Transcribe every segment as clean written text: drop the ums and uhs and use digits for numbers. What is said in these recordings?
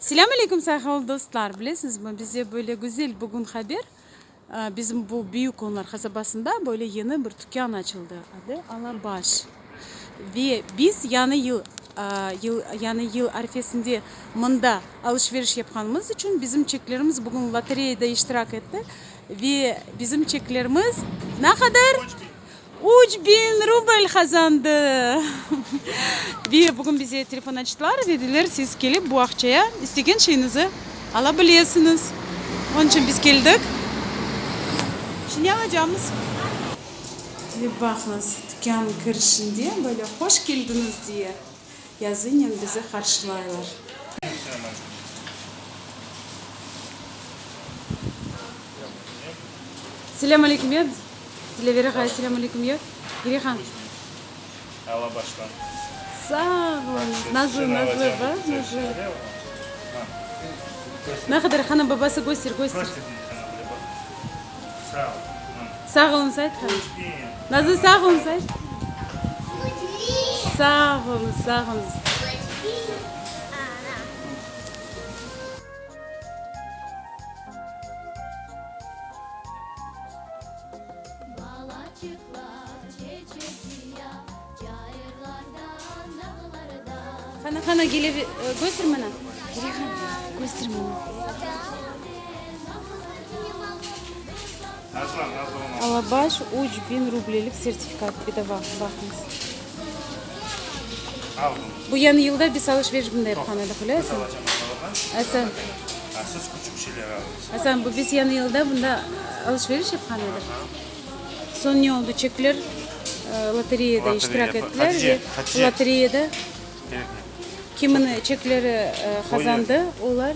Selâm aleyküm sayğılı dostlar! Bilesiñizmi, bize böyle güzel bugün haber, bizim bu Büyük Onlar qasabasında böyle yeni bir tükân açıldı, adı Alabaş. Ve biz yañı yıl, yıl, yañı yıl arfesinde mında alış-veriş yapqanımız içün bizim çeklerimiz bugün lotereyada iştirak etti ve bizim çeklerimiz ne qadar? 3000 rubl qazandı! Ve bugün bize telefon açtılar, dediler, siz kelip bu aqçaya istegen şeyiñizi ala bilesiñiz. Onıñ içün biz keldik. Şimdi alacamız. Ve baqıñız, tükân kirişinde böyle Hoş keldiñiz diye yazınen bizi qarşılaylar. Selâm aleyküm ya, Dilâver ağay, selâm aleyküm ya, Girihan. Ala baştan. Sağ oluñız, Nazlı, Nazlı, ba, Nazlı. Ne qadar, qana, babası, köster, köster. Sağ oluñız, ayt, qana. Nazlı, sağ oluñız, ayt. Sağ oluñız, sağ oluñız. Qana, qana, kele, köster mana. Reyhan, köster mana. Alabaş 3000 rublelik sertifikat bedava, baqıñız. Bu yañı yılda biz alış-veriş bunda yapqan edik, bilesiñ? Asan. Asan, bu biz yañı yılda bunda alış-veriş yapqan edik. Soñ ne oldı? Çekler lotereyada iştirak ettiler ve lotereyada kimniñ çekleri qazandı, olar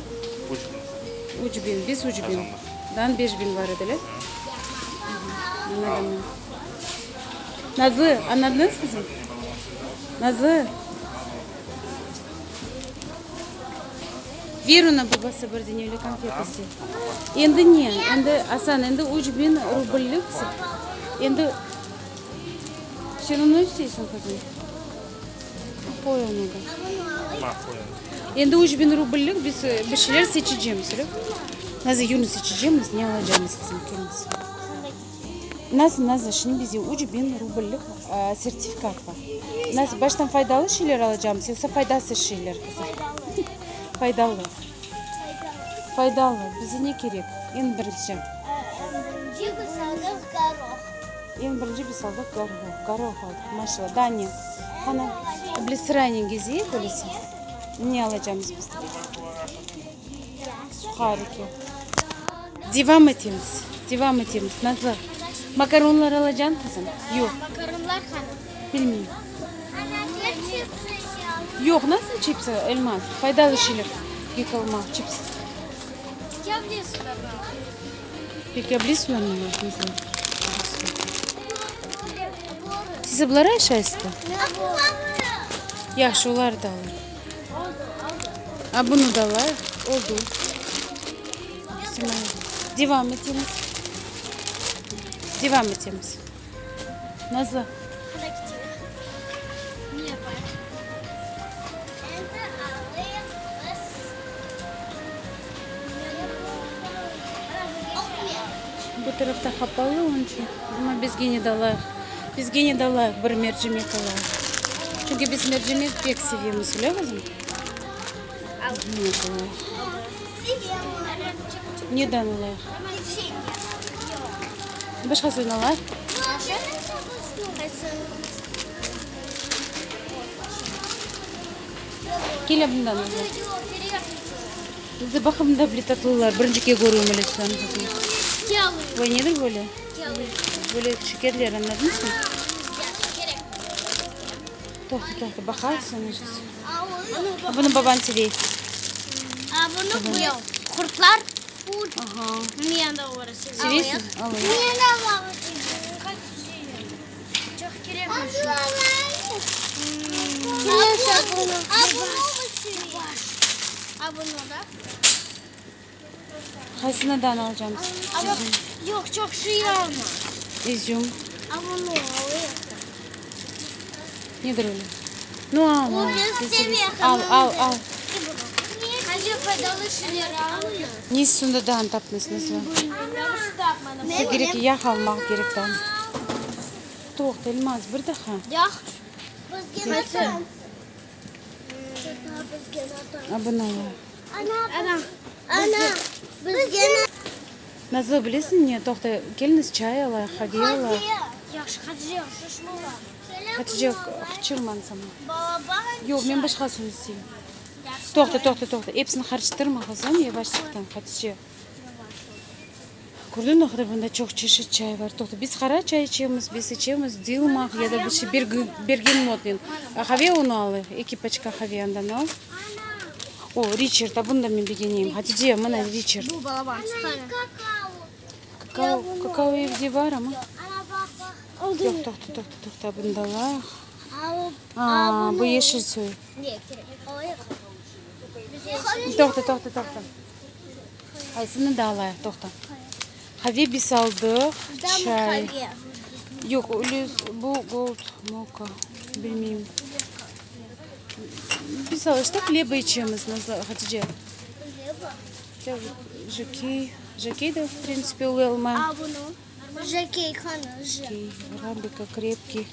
3000, biz 3000, dan 5000 bar ediler. Nazlı, añladıñız, qızım? Nazlı. Ver onı babası bir dene öyle konfetası. Endi ne? Endi, Asan, endi 3000 rubllik. Endi sen onı isteysiñ, qızım? Qoy onı da. Endi 3000 rubllik biz bir şeyler seçecemiz, öyle? Nazlı, yürü seçecemiz, ne alacağımız, qızım, kelñiz. Nasıl, Nazlı, şimdi bizde 3000 rubllik sertifikat bar. Nasıl, baştan faydalı şeyler alacağımız, yoqsa faydasız şeyler, qızım? Faydalı. Faydalı. Bize ne kerek? Eñ birinci. Eñ birinci biz aldıq goroh. Eñ birinci biz aldıq goroh. Goroh aldıq, maşallah. Daa ne? Qana, bile sıraynen gezeyik, öyleyse. Ne alacağımız biz? Suhariki. Devam etemiz, devam etemiz, Nazlı. Makaronlar alacañ, qızım? Yoq. Makaronlar qana? Bilmeyim. Yoq, nasıl çipsi, Elmaz? Faydalı şeyler. Yıqılma, çips. Peki, bilesiñmi, Nazlı? Siz bular aşaysızlar? Yahşı, olar da alır. A bunı da alayıq. Oldu. Devam etemiz. Devam etemiz. Nazlı. Bu tarafta qapalı, onıñ içün. Amma biz gene de alayıq. Biz gene de alayıq, bir mercimek alayıq. Çünki biz mercimek pek sevemiz, öyle qızım? Neden alayıq? Başqasını alayıq. Kele bundan alayıq. Bizde baqın mında bile tatlılar. Birinci kere körüyorum öyle qızım. Voy, nedir böyle? Böyle şekerler, anladıñızmı? Toqta, toqta, baqarsıñ. Bunı babañ sevey. Bunı qurtlar. Sevesiñ? Al. Qaysınadan alacağımız? Yoq, çoq şey alma. İzüm. Nedir öyle? Nu, al, al. Al, al, al. faydalı şeyler almıyor. Ne üstünde daa tapmıys Nazlı? Bizge kerek yağ almaq kerek daa. Toqta, Elmaz, bir daha. Yağ. Bizge natan. A bunı alayıq. Ana. Ana. Bizge Nazlı, bilesiñ ne? Toqta, keliñiz çay alayıq, qave alayıq. Yahşı, Hatice, şaşmalama. Hatice, qıçırman saña. Yoq, men başqasını isteyim. Toqta, toqta, toqta. Episini qarıştırma, qızım, yavaşçıqtan, Hatice. Kördiñ, ne qadar bunda çoq çeşit çay bar. Toqta, biz qara çay içemiz, biz içemiz Dilmah ya da bir şey, bergamotnen. Qave onı alayıq, eki paçka qave andan al. O, Riçard, a bunı da men begeneyim. Hatice, mına Riçard. Bu balaban. Kakao, kakao evde bar amma. Yoq, toqta, toqta, toqta, bunı da alayıq. A, bu yeşil soy. Toqta, toqta, toqta. Qaysını da alayıq, toqta. Qave biz aldıq, çay. Yoq, bu gold moka, bilmeyim. Biz alıştıq, leba içemiz, Nazlı, Hatice. Jokey, jokey da, v printsipi, oluy almay. Jokey, qani, J. Arabika, krepkiy.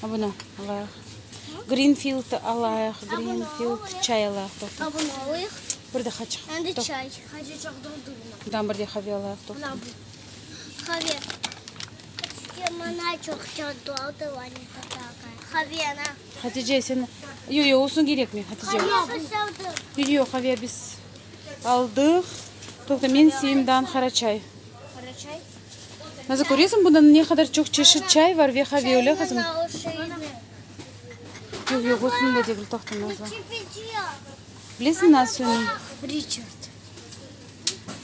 A bunı alayıq. Grinfild alayıq, Grinfild çay alayıq, toqta. A bunı alayıq. Bir daha çıq. Endi çay. Hatice, çoq doldurma. Bundan bir de qave alayıq, toqta. Qave. Mana çoqça doldurma. Qave, ana. Hatice, sen... Yoq, yoq, olsun kerekmey, Hatice. Yoq, yoq, qave biz aldıq. Toqta, men seyimdan qara çay. Qara çay? Nazlı, köresiñ, bunda ne qadar çoq çeşit çay var ve qave, öyle, qızım? Yoq, yoq, olsun da degil, toqta, Nazlı. Bilesiñ, nasıl söney? Riçard.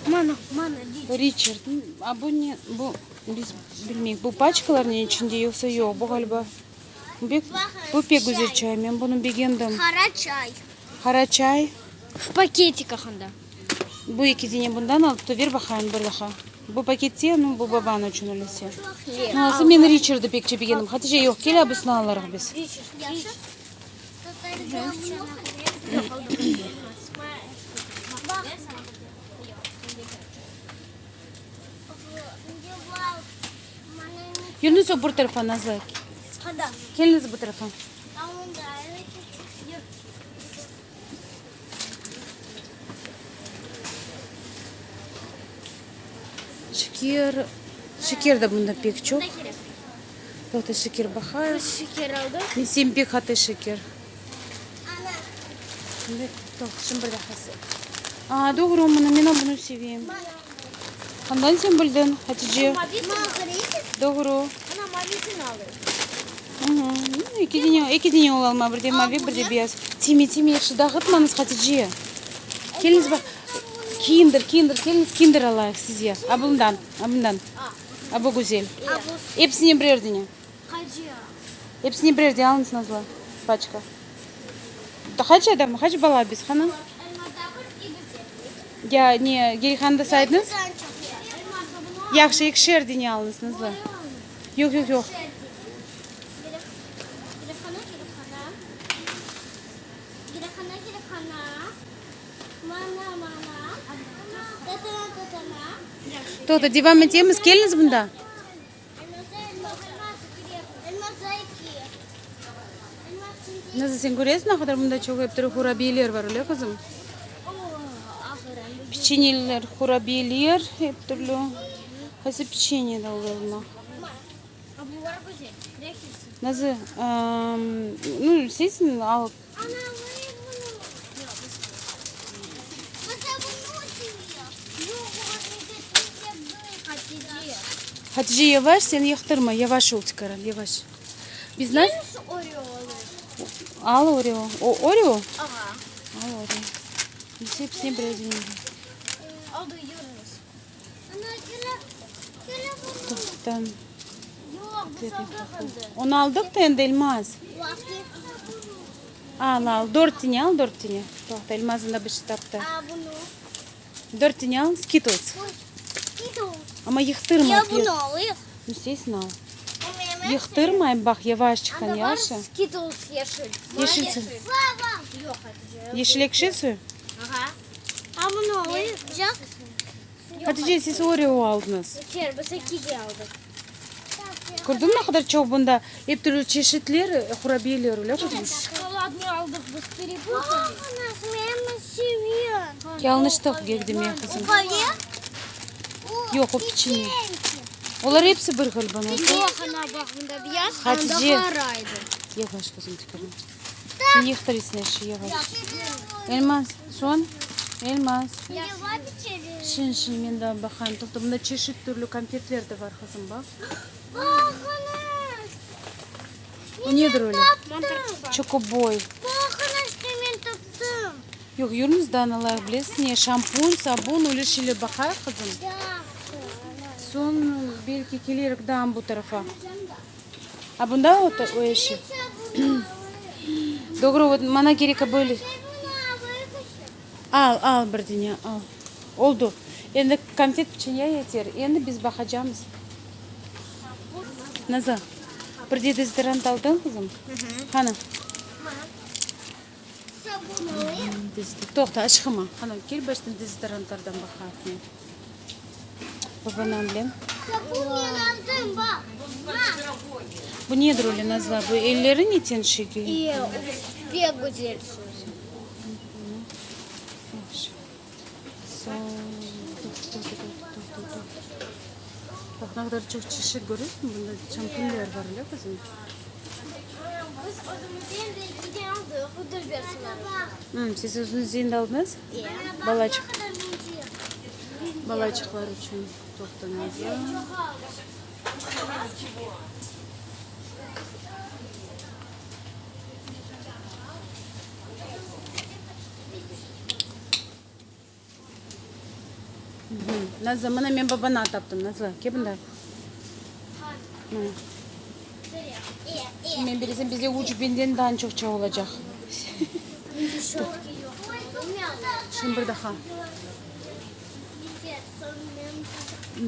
Mana, mana, Riçard. A bu ne? Bu, biz bilmeyik, bu paçkalar ne içinde yoqsa yoq, bu ğaliba. Bu bu pek güzel çay, men bunı begendim. Qara çay. Qara çay. V paketikah anda. Bu eki dene bundan alıp ver baqayım bir daha. Bu pakette, nu, bu baban içün öylese. Nu, asıl men Riçardnı pekçe begendim. Hatice, yoq, kel abısını alırıq biz. Yürüñiz o bir tarafa, Nazlı. Keliñiz bu tarafa. Şeker, şeker de bunda pek çoq. Toqta, şeker baqayıq. Men sevim pek qattı şeker. Şimdi, toqta, şimdi bir daqası. A, doğru, mına, men bunı sevem. Qandan sen bildiñ, Hatice? Doğru. Eki dene, eki dene olalma, bir de mavi, bir de beyaz. Tiyme, tiyme, yahşı dağıtmañız, Hatice. Keliñiz, baq, kinder, kinder, keliñiz, kinder alayıq sizge. A bundan, a bundan. A bu güzel. Episine birer dene. Episine birer dene alıñız, Nazlı, paçka. Qaç adam, qaç bala biz, qani? Ya, ne, Geyhanı da saydıñız? Yahşı, ekişer dene alıñız, Nazlı. Yoq, yoq, yoq. Toqta, devam etemiz, keliñiz mında. Nazlı, sen köresiñ, ne qadar mında çoq ep türlü qurabiyeler bar, öyle, qızım? Peçenyeler, qurabiyeler ep türlü. Qaysı peçenye de olur? Nazlı, nu, isteysiñ, al. Hatice, yavaş, sen yıqtırma, yavaş ol tikaran, yavaş. Biz nas. Al Oreo. O, Oreo? Al Oreo. Biz hepsine birer dene. Toqta. Onı aldıq da endi, Elmaz. Al, al, dört tane al, dört tane. Toqta, Elmaz anda bir şey taptı. Dört tane al, Skittles. Amma yıqtırma. Ya bunı alayıq. İsteysiñ, al. Yıqtırmayım, baq, yavaşçıqtan, yahşı. Skittles yeşil. Yeşil. Yeşil ekşi suyu? Hatice, siz Oreo aldıñız. Kördiñmi, ne qadar çoq bunda ep türlü çeşitler qurabiyeler, öyle qızım? Yañlıştıq, Gegdime qızım. Yoq, o piçenye. Olar episi bir hil bana. Hatice, yavaş qızım, tükürme. Sen yıqtırıysıñ er şeyi, yavaş. Elmaz, soñ, Elmaz. Şin, şin, men daa baqayım. Toqta, bunda çeşit türlü konfetler de bar, qızım, baq. O nedir öyle? Çokoboy. Yoq, yürüñiz daa analar, bilesiz ne, şampun, sabun, öyle şeyler baqayıq, qızım. Soñ, belki, kelerik daa bu tarafa. A bunda o, o eşi. Doğru, vot mana kerek böyle. Al, al bir dene, al. Oldu. Endi konfet piçenye yeter. Endi biz baqacamız. Naza, bir de dezodorant aldıñ, qızım? Qani? Toqta, aşıqma. Qani, kel baştan dezodorantlardan baqayıq. Men. Babanam bilen. Bu nedir öyle, Nazla? Bu elleri neten şekil? Baq, ne qadar çoq çeşit köresiñmi, bunda şampunler bar, öyle qızım? Siz özüñiz endi aldıñız? Balaçıq. Balaçıqlar içün toqtañız. Nazlı, mına men babana taptım, Nazlı, kel mında. Mına. Şimdi men beresem, bizde üç binden daa çoqça olacaq. Şimdi bir daha.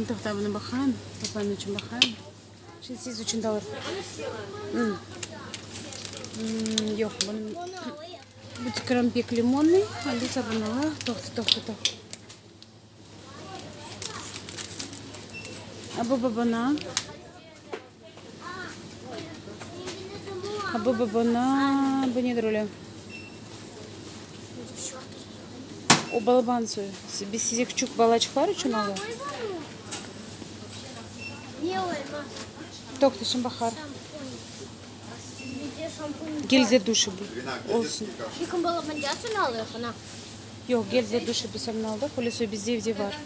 Toqta, bunı baqayım. Babanıñ içün baqayım. Şimdi siz içün de alır. Yoq, bunı... Bu krem pek limonnıy. Alisa bunı ala. Toqta, toqta, toqta. A bu babana. A bu babana. Bu nedir öyle? O balaban soyu. Biz size küçük balaçıqlar içün alayıq. Toqta, şimdi baqar. Gel для душа bu olsun. Yoq, gel для душа biz onı aldıq. Öyle soy bizde evde bar.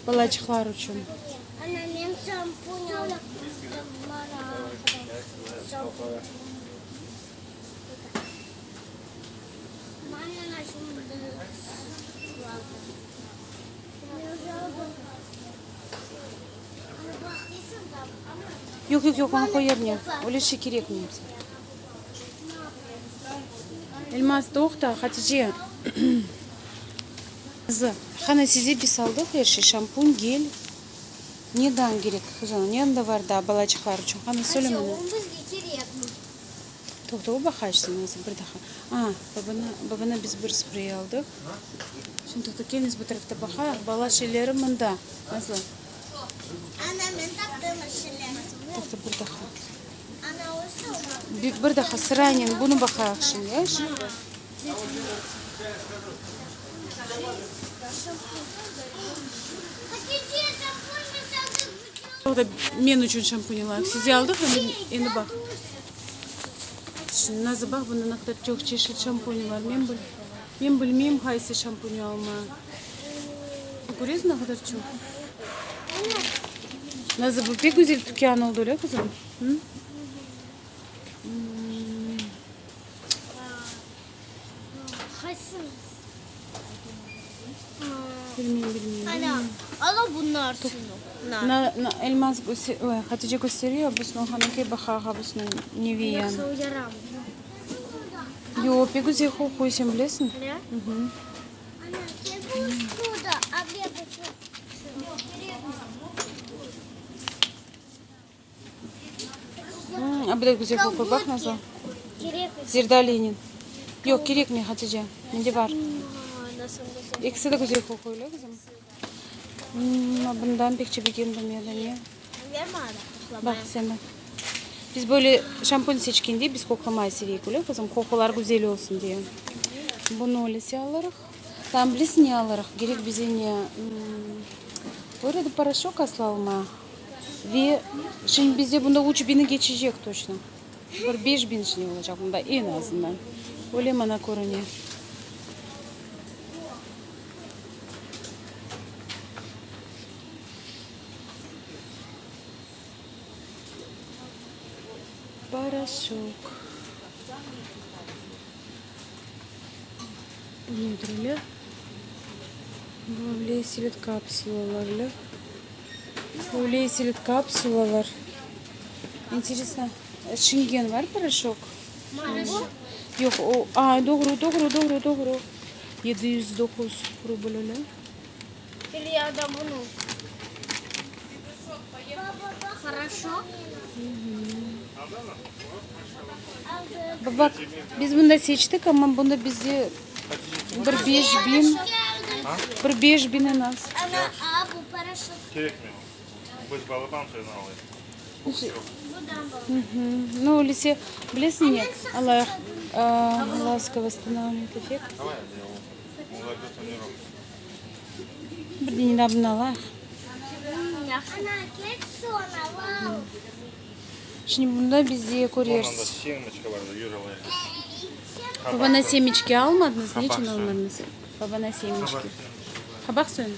Balaçıqlar içün. Yoq, yoq, yoq, onı qoy yerine. Öyle şey kerekmey bizge. Elmaz, toqta, Hatice. Qızı, qana, size biz aldıq er şey, şampun, gel. Ne daa kerek, qızım? Ne anda bar daa balaçıqlar içün? Qana, söyle maña. Toqta, o baqaçsın özü bir daha. A, babana, babana biz bir sprey aldıq. Şimdi toqta, keliñiz bu tarafta baqayıq. Bala şeyleri mında, Nazlı. Toqta, bir daha. Bir daha sıraynen bunı baqayıq şimdi, yaşı? Toqta, men içün şampun alayıq. Size aldıq, endi, endi baq. Şimdi, Nazlı, baq, bunda ne qadar çoq çeşit şampun bar. Men bil, men bilmeyim qaysı şampunı almağa. Köresiñ, ne qadar çoq. Nazlı, bu pek güzel tükân oldı, öyle, qızım? Hı? Bilmeyim, bilmeyim. Ana, ala bunlar şunu. Na, na, Elmaz, oy, Hatice kösteriyor, busını hanake bahağa busını Neveyan. Yoqsa yaramay. Yoq, pek güzel qoquy, sen bilesiñ? Ne? A bu da güzel qoquy, baq, Nazlı. Zerdalinen. Yoq, kerekmey, Hatice, mende bar. Ekisi de güzel qoquy, öyle, qızım? Bundan pek begendim ya da ne? Baq, sen baq. Biz böyle şampun seçkende biz qoqlamay seveyik, öyle, qızım? Qoqular güzel olsun diye. Bunı öylese alırıq. Tam bilesiñ ne alırıq? Kerek bize ne? Böyle de poroşok asla alma. Ve şimdi bizde bunda üç biñi geçecek toçno. Bir 5000 içinde olacaq bunda eñ azından. Öyle mana körüne. Poroşok. Bu nedir öyle? Böyle silit kapsulalar öyle. Böyle silit kapsulalar. Interesno, şingen var poroşok? Yoq, o, a, doğru, doğru, doğru, doğru. 709 rubl öyle. Или я дам bunu. Хорошо. Bak, biz bunda seçtik, amma bunda bizde bir 5000, bir 5000 en az. Ana, a, bu poroşok. Kerekmey o. Biz balaban soyunı alayıq. Bu da Nu, öylese, bilesiñ ne, alayıq, laska восстанавливает эффект. Давай я olarğa tonirovka. Bir dene daa bunı alayıq. Ana, ket şunı al. Şimdi bunda bizde Ondan da körersiz. semечка bar da, yür alayıq. Babana semечки almadıñız? Ne içün Qabaq suyu. almadıñız? Babana semечки. Qabaq suyumı?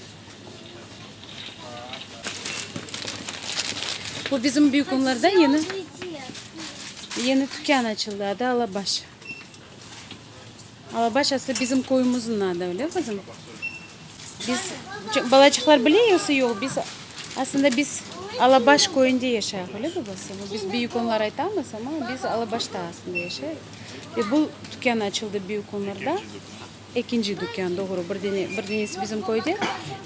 Bu bizim Büyük Onlarda yeni, yeni tükân açıldı, adı Alabaş. Alabaş aslı bizim köyümizniñ adı, öyle qızım? Biz, balaçıqlar bile yoqsa yoq, biz aslında biz Alabaş köyünde yaşayıq, öyle babası? Biz Büyük Onlar aytamız, amma biz Alabaşta aslında yaşayıq. Ve bu tükân açıldı Büyük Onlarda. Ekinci dükân, doğru, bir dene, bir denesi bizim köyde,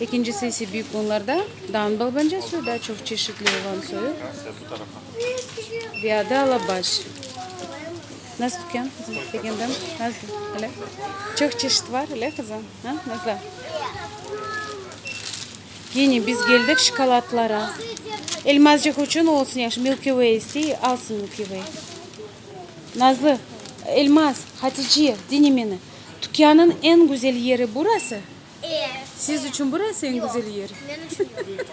ekincisi ise Büyük Onlarda. Daa balabanca soyu, daa çoq çeşitli olğan soyu. Sen bu tarafa. Ve adı Alabaş. Nasıl tükân, qızım? Begendiñ? Nasıl? Öyle? Çoq çeşit bar, öyle, qızım? A, Nazlı? Kene biz keldik şokoladlara. Elmazcıq içün olsun yahşı, Milky Way istey, alsın Milky Way. Nazlı, Elmaz, Hatice, diñle meni. Tükânnıñ eñ güzel yeri burası? Evet. Siz içün burası eñ güzel yer? Men içün yoq.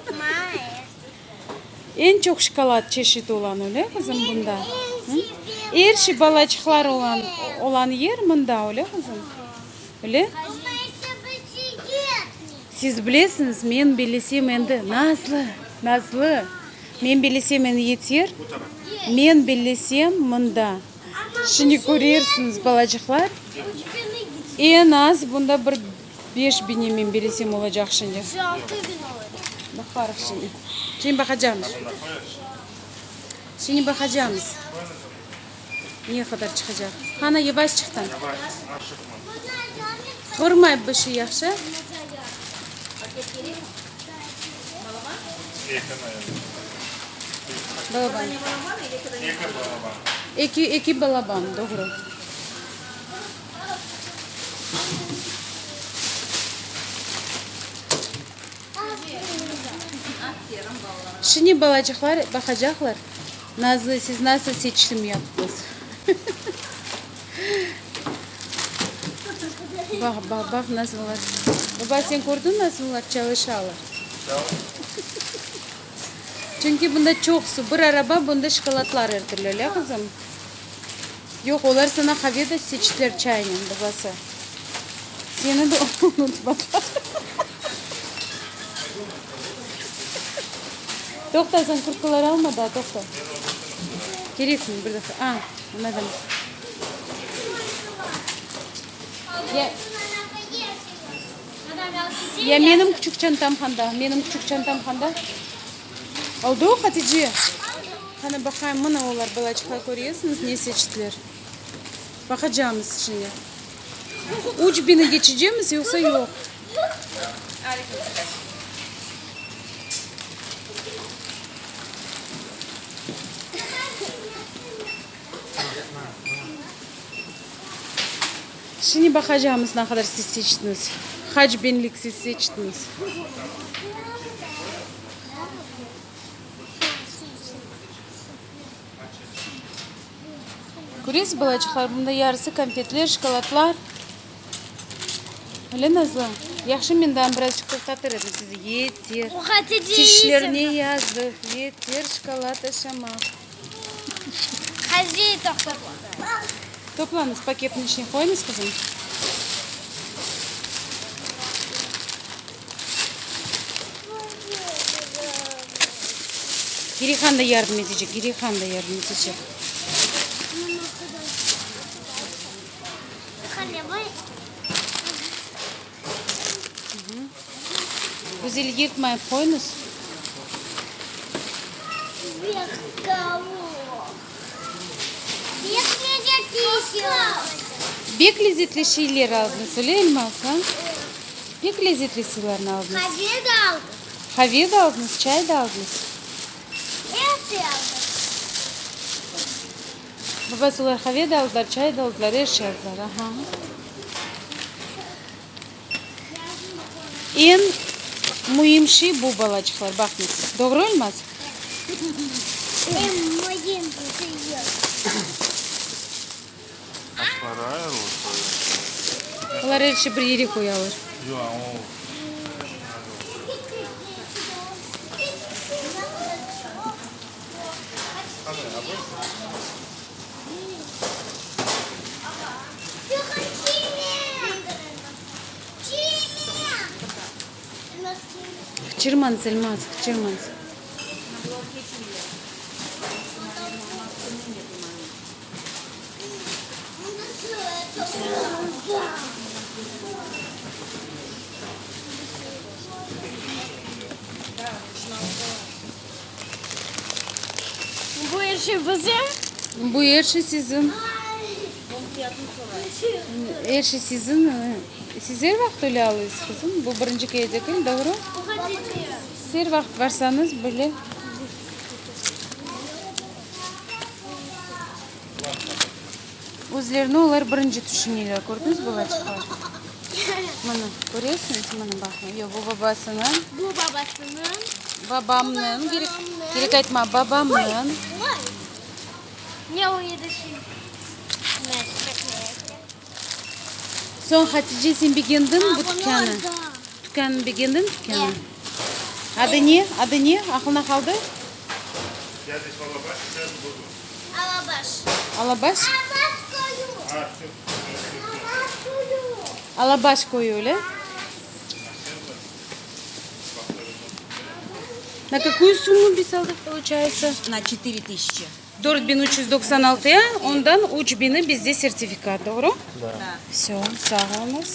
Eñ çoq şokolad çeşiti olan, öyle, qızım, bunda? Er şey balaçıqlar olan, olan yer mında, öyle, qızım? Öyle? Siz bilesiñiz, men bellesem endi, Nazlı, Nazlı, men bellesem endi yeter, men bellesem mında. Şimdi körersiñiz, balaçıqlar, eñ az bunda bir 5000 men bellesem olacaq şimdi. Baqarıq şimdi. Şimdi baqacamız. Şimdi baqacamız. Ne qadar çıqacaq. Qana, yavaş çıqtın. Yavaş, aşıqma. Qırmay bir şey yahşı. Eki naverno. Balaban. Eki balaban. Eki, eki balaban, doğru. Şimdi balaçıqlar baqacaqlar. Nazlı, siz nasıl seçim yaptıñız? Baq, baq, baq, nasıllar. Baba, sen kördiñ nasıllar çalışalar? Çünki bunda çoqsu, bir araba bunda şokoladlar ertirler, öyle qızım? Yoq, olar sana qave de seçtiler çaynen, babası. Seni de unutmadılar. Toqta, sen kurtkalar alma daa, toqta. Kerekmi bir defa? A, anladım. Ya, ya menim küçük çantam qanda? Menim küçük çantam qanda? Oldı, Hatice? Qana baqayım, mına olar balaçıqlar köresiñiz, ne seçtiler. Baqacamız şimdi. Üç biñi geçecemiz yoqsa yoq? Şimdi baqacağımız, ne qadar siz seçtiñiz. Qaç biñlik siz seçtiñiz. Köresiz, balaçıqlar, bunda yarısı konfetler, şokoladlar. Öyle, Nazlı? Yahşı, men daa birazçıq toqtatır edim sizi. Yeter. Tişlerine yazıq. Yeter şokolad aşamaq. Toplañız, paketniñ içine qoyuñız, qızım. Girihan da yardım etecek, Girihan da yardım etecek. Güzel yırtmayıp qoyuñız. Bek lezetli şeyler aldıñız, öyle, Elmaz, a? Pek lezetli sıylarnı aldıñız. Qave de aldıñız, çay da aldıñız. Babası, olar qave de aldılar, çay da aldılar, er şey aldılar, aha. Eñ müim şey bu, balaçıqlar, baqıñız. Doğru, Elmaz? Eñ müim şey. Olar er şey bir yere qoyalar. Qıçırmañız, Elmaz, qıçırmañız. Bu er şey bizim? Bu er şey siziñ. Er şey siziñ. Siz er vaqıt öyle alıysız, qızım. Bu birinci kere degil, doğru? Siz er vaqıt barsañız, böyle. Özlerini olar birinci tüşüneler, kördiñiz, balaçıqlar? Mına, köresiñiz, mına, baqıñ. Yoq, bu babasınıñ. Bu babasınıñ. Babamnıñ, kerek, kerek aytma, babamnıñ. Ne o edi şimdi? Soñ, Hatice, sen begendiñ bu tükânı? Tükânı begendiñ, tükânı? Adı ne? Adı ne? Aqılına qaldı? Alabaş. Alabaş? Alabaş köyü, öyle? На какую сумму biz aldıq, получается? На 4000. 4396 ya, ondan üç biñi bizde sertifikat, doğru? Да. Всё, sağ oluñız.